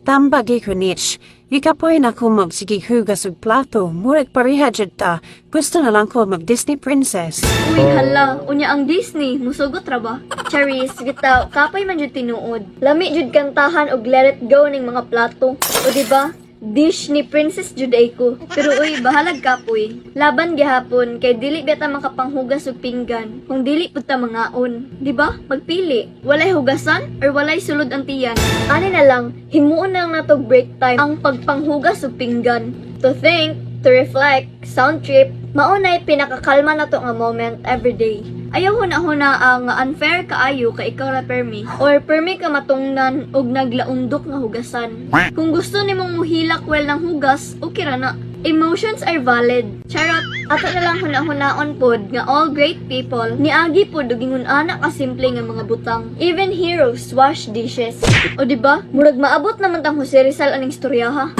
#Tambagi ko, Nich. Gikapoy na ko magsigig hugas og plato. Murag pareha jud ta. Gusto na lang ko mag Disney princess. Uy, hala, unya ang Disney, musugot ra ba? Charis, bitaw, kapoy man jud tinuod. Lami jud kantahan og "Let It Go" ning mga plato. O di ba? Disney princess jud ay ko. Pero uy, bahalag kapoy. Laban gihapon kay dili beta makapanghugas og pinggan kung dili pud ta mangaon. Di ba? Magpili. Walay hugasan or walay sulod ang tiyan. Ani na lang, himuon na lang natog break time ang pagpanghugas og pinggan. To think, to reflect, sound trip, maunay pinakakalma na to nga moment every day. Ayaw huna-huna ang unfair kaayo kay ikaw ra permi or permi ka matungnan og naglaundok nga hugasan. Kung gusto nimong muhilak well ng hugas, okay ra na. Emotions are valid. Charot, ato na lang huna-hunaon pod nga all great people niagi pod og ingon ana ka simple nga mga butang. Even heroes wash dishes. O di ba? Murag maabot naman tang Jose Rizal aning istorya ha.